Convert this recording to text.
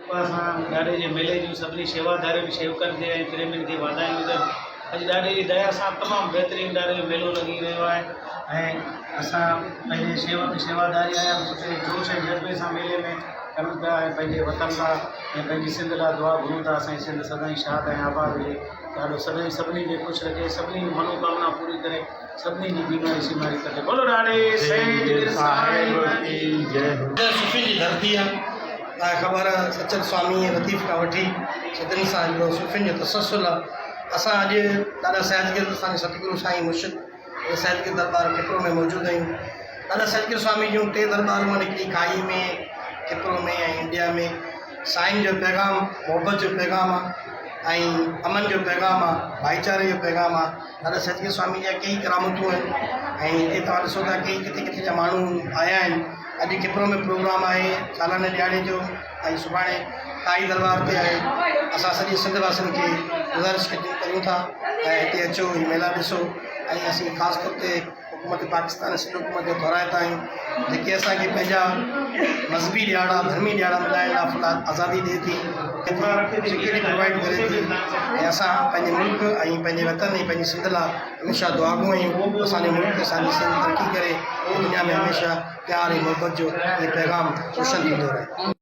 ڪرپا سان ڏاڏي جي ميلي جون سڀني شيواڌارين، شيوڪن کي ۽ پريمين کي واڌايون هجن. اڄ ڏاڏي جي ديا سان تمام بهترين ڏاڏي جو ميلو لڳي رهيو آهي ۽ اسان پنهنجي شيوڪ شيواڌاري آيا به سٺي جوش ۽ جذبي سان ميلي ۾ ڪرن پيا ۽ پنهنجي وطن لاء ۽ پنهنجي سنڌ لاء دعا گهرون ٿا اسان جي سنڌ سدائين شاد ۽ آباد هجي ڏاڏو سدائين سڀني کي خوش رکي سڀني جون منوڪامنا پوري ڪري سڀني جي بيماري سيماري ڪڍي بولو ڏاڏي سيد صاحب ڪي جئه هو. صوفين جي ڌرتي آ. تان کي خبر آ سچل سوامي لطيف کان وٺي صدين سان هڪڙو صوفين جو تسلسل آ. اسان اڄ ڏاڏا سيدگير اسان جي ستگرو سائين مرشد سيدگير درٻار کپرو ۾ موجود آهيون. ڏاڏا سيدگير سوامي جون ٽي درٻارون آهن هڪڙي کاهي ۾ کپرو ۾ ۽ انڊيا ۾. سائين جو پيغام محبت جو پيغام آ ۽ امن جو پيغام آ ڀائيچاري جو پيغام آ. دادا سچگير سوامي جا ڪيئي ڪرامتون آهن ۽ هتي توهان ڏسو ٿا ڪيئي ڪٿي ڪٿي جا ماڻهو آيا آهن اڄ کپرو ۾ پروگرام آهي سالانه ڏهاڙي جو ۽ سڀاڻي ڪائي دربار تي آهي اسان سڄي سنڌ واسين کي گذارش ڪريون ٿا ۽ هتي اچو هي ميلا ڏسو ۽ اسين خاص طور تي حڪومت پاڪستان ۽ سنڌ حڪومت جا ٿورائتا آهيون جيڪي اسان کي پنهنجا مذهبي ڏهاڙا ڌرمي ڏهاڙا ملهائڻ لاء فلاح آزادي ڏئي ٿي سيڪيورٽي پرووائيڊ ڪري ٿي ۽ اسان پنهنجي ملڪ ۽ پنهنجي وطن ۽ پنهنجي سنڌ لاء هميشه دعاگو آهيون اسان جو ملڪ اسان جي سنڌ ترقي ڪري ۽ دنيا ۾ هميشه پيار ۽ محبت جو هي پيغام روشن ٿيندو رهي.